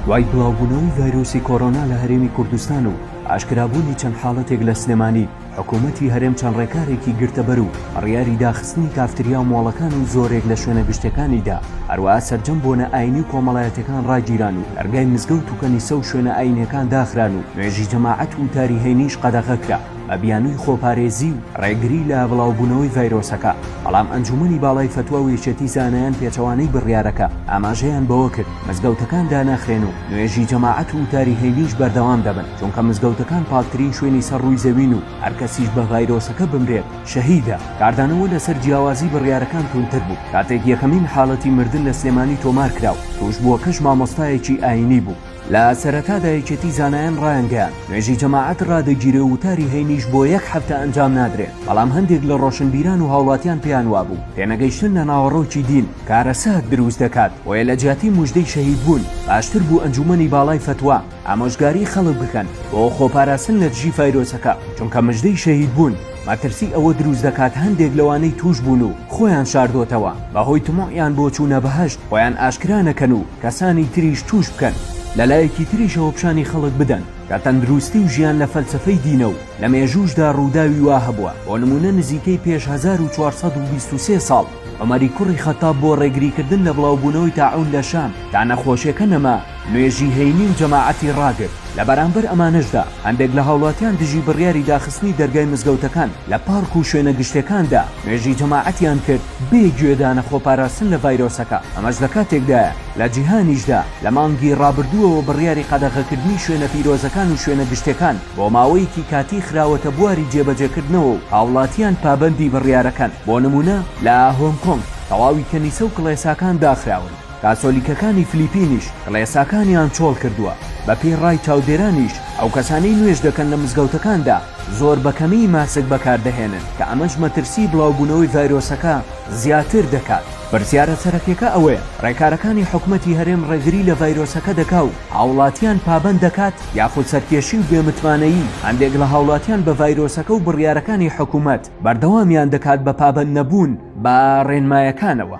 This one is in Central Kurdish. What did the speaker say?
دوای بڵاوبوونەوەی ڤایرۆسی کۆرۆنا لە هەرێمی کوردستان و ئاشکرابوونی چەند حاڵەتێک لە سلێمانی، حکوومەتی هەرێم چەند ڕێکارێکی گرتەبەر و بڕیاری داخستنی کافتریا و مۆڵەکان و زۆرێک لە شوێنە گشتیەکانی دا، هەروەها سەرجەم بۆنە ئاینی و کۆمەڵایەتیەکان ڕاگیران و دەرگای مزگەوت و کەنیسە و شوێنە ئاینیەکان داخران و نوێژی جەماعەت و وتاری هەینیش قەدەغە کرا بە بیانووی خۆپارێزی و ڕێگری لە بڵاوبوونەوەی ڤایرۆسەکە، بەڵام ئەنجوومەنی باڵای فەتوا و یەکێتی زانایان پێچەوانەی بڕیارەکە ئاماژەیان بەوە کرد مزگەوتەکان داناخرێن و نوێژی جەماعەت و وتاری هەینیش بەردەوام دەبن. چونکە مزگەوتەکان پاکترین شوێنی سەر ڕووی زەوین و هەرکەسیش بە ڤایرۆسەکە بمرێت شەهیدە. کاردانەوە لەسەر جیاوازی بڕیارەکان توندتر بوو کاتێک یەکەمین حاڵەتی مردن لە سلێمانی تۆمارکرا و تووشبووەکەش مامۆستایەکی ئایینی بوو. لە سەرەتادا یەکێتی زانایان ڕایانگەیاند نوێژی جەماعەت ڕادەگیرێ و وتاری هەینیش بۆ یەک هەفتە ئەنجام نادرێت، بەڵام هەندێک لە ڕۆشنبیران و هاوڵاتیان پێیان وابوو تێنەگەیشتن لە ناوەڕۆکی دین کارەسات دروست دەکات، بۆیە لە جیاتی موژدەی شەهیدبوون باشتر بوو ئەنجوومەنی باڵای فەتوا ئامۆژگاری خەڵک بکەن بۆ خۆپاراستن لە دژی ڤایرۆسەکە، چونکە مژدەی شەهیدبوون مەترسی ئەوە دروست دەکات هەندێک لەوانەی تووشبوون و خۆیان شاردۆتەوە بەهۆی تموعیان بۆ چوونە بەهەشت خۆیان ئاشکرا نەکەن و کەسانی تریش تووش بکەن. لەلایەکی تریشەوە پیشانی خەڵک بدەن کە تەندروستی و ژیان لە فەلسەفەی دینە و لە مێژووشدا ڕووداوی وا هەبووە، بۆ نموونە نزیکەی پێش 1423 ساڵ عومەری کوڕی خەتاب بۆ ڕێگریکردن لە بڵاوبوونەوەی تاعوون لە شام تا نەخۆشیەکە نەما، نوێژی هەینی و جەماعەتی ڕاگرت، لە بەرامبەر ئەمانەشدا هەندێک لە هاوڵاتیان دژی بڕیاری داخستنی دەرگای مزگەوتەکان لە پارک و شوێنە گشتیەکاندا نوێژی جەماعەتیان کرد بێ گوێدانە خۆپاراستن لە ڤایرۆسەکە، ئەمەش لە کاتێکدایە لە جیهانیشدا لە مانگی ڕابردووەوە بڕیاری قەدەغەکردنی شوێنە پیرۆزەکان و شوێنە گشتیەکان بۆ ماوەیەکی کاتی خراوەتە بواری جێبەجێکردنەوە و هاوڵاتیان پابەندی بڕیارەکەن، بۆ نموونە لە هۆنگ کۆنگ تەواوی کەنیسە و کڵێساکان داخراون. کاسۆلیکەکانی فلیپینیش کڵێساکانیان چۆڵ کردووە، بەپێی ڕای چاودێرانیش ئەو کەسانەی نوێژ دەکەن لە مزگەوتەکاندا زۆر بە کەمی ماسک بەکاردەهێنن کە ئەمەش مەترسی بڵاوبوونەوەی ڤایرۆسەکە زیاتر دەکات. پرسیارە سەرەکیەکە ئەوەیە ڕێکارەکانی حکومەتی هەرێم ڕێگری لە ڤایرۆسەکە دەکا و هاوڵاتیان پابەند دەکات یاخود سەرکێشی و بێ متمانەیی هەندێک لە هاوڵاتیان بە ڤایرۆسەکە و بڕیارەکانی حکومەت بەردەوامیان دەکات بە پابەند نەبوون بە ڕێنمایەکانەوە؟